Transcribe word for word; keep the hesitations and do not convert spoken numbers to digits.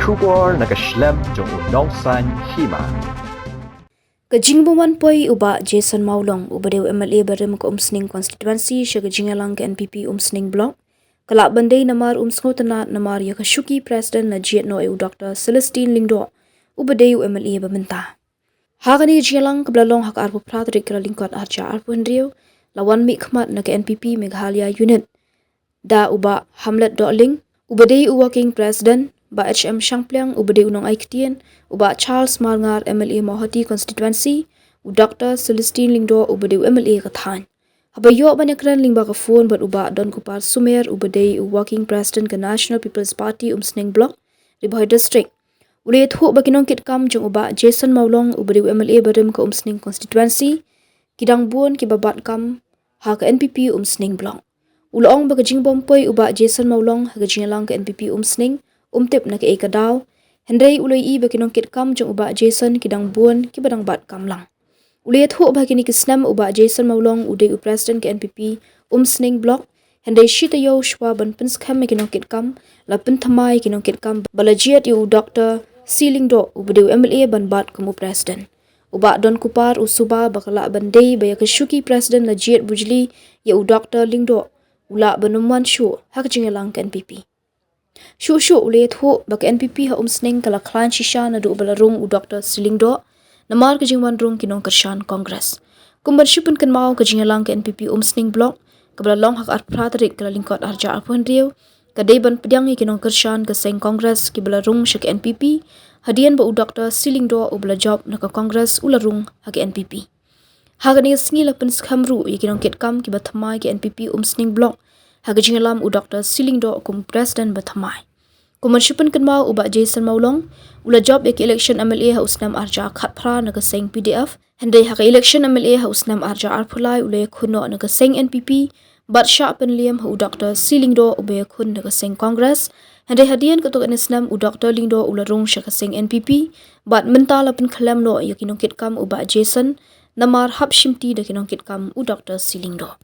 Khubor na ka shlem jong u Nongsaiñ Hima. Ka jingbymwan poi u Bah Jason Mawlong, uba dei u M L A barim ka Umsning constituency, sha ka jingïalang ka N P P Umsning Block, ka lah ban dei namar um sngewtynnad namar ïa ka shuki president la jied noh ïa u Doctor Celestine Lyngdoh, uba dei u M L A ba mynta. Ha kane ka jingïalang kaba la long ha ka arphew phra tarik Kyllalyngkot arhajar arphew hynriew, la wan mihkhmat na ka N P P Meghalaya Unit da u Bah Hamlet Dohling, uba dei u working president, Bah H M Shangpliang, uba dei u nongai ktien, u Bah Charles Marngar, M L A Mawhati constituency, u Doctor Celestine Lyngdoh, uba dei u M L A ka thaiñ. Haba ïoh ban ïakren lyngba ka phone bad u Bah Donkupar Sumer, uba dei u working president ka National People's Party Umsning Block, Ri Bhoi District, u la ïathuh ba ki nongkitkam jong u Bah Jason Mawlong, uba dei u M L A barim ka Umsning constituency, ki dang bun kiba bat kam ha ka N P P Umsning Block. U la ong ba ka jingbymwan poi u Bah Jason Mawlong ha ka jingïalang ka N P P Umsning, um tip na kaei ka daw. Hynrei u la ïohi ba ki nongkitkam jong u Bah Jason ki dang bun kiba dang bat kam lang. U la ïathuh ba ha kine ki snem u Bah Jason Mawlong u dei u president ka N P P Umsning Block. Hynrei shi taïew shwa ban pynskhem ïa ki nongkitkam, la pynthymmai ïa ki nongkitkam ba la jied ïa u Doctor C Lyngdoh, uba dei u M L A, ban bat kum u president. U Bah Donkupar u suba ba ka lah ban dei ba ïa ka shuki president la jied bujli ïa u Doctor Lyngdoh, u lah ban ym wan shuh ha ka jingïalang ka N P P. Shuh shuh u la ïathuh ba ka N P P ha Umsning ka la khlaiñ shisha naduh ba la rung u Doctor C Lyngdoh, namar ka jingwan rung ki nongkyrshan Congress. Kum ban shu pynkynmaw, ka jingïalang ka N P P Umsning Block, kaba la long ha ka arphew phra tarik Kyllalyngkot arhajar arphew hynriew, ka dei ban pdiang ïa ki nongkyrshan ka seng Congress kiba la rung sha ka N P P, hadien ba u Doctor C Lyngdoh, uba la jop na ka Congress, u la rung ha ka N P P. Ha kane ka sngi la pynskhem ruh ïa ki nongkitkam kiba thymmai ka N P P Umsning Block ha ka jingïalam u Doctor C Lyngdoh kum president ba thymmai. Kum ban shu pynkynmaw, u Bah Jason Mawlong u la jop ïa ka election M L A ha u snem arhajar khatphra na ka seng P D F. Hynrei ha ka election M L A ha u snem arhajar arphew lai u la ïakhun noh na ka seng N P P bad shah pynliem ha u Doctor C Lyngdoh, uba ïakhun na ka seng Congress. Hynrei hadien katto katne snem u Doctor Lyngdoh u la rung sha ka seng N P P bad mynta la pynkhlem noh ïa ki nongkitkam u Bah Jason, namar hap shimti da ki nongkitkam u Doctor C Lyngdoh.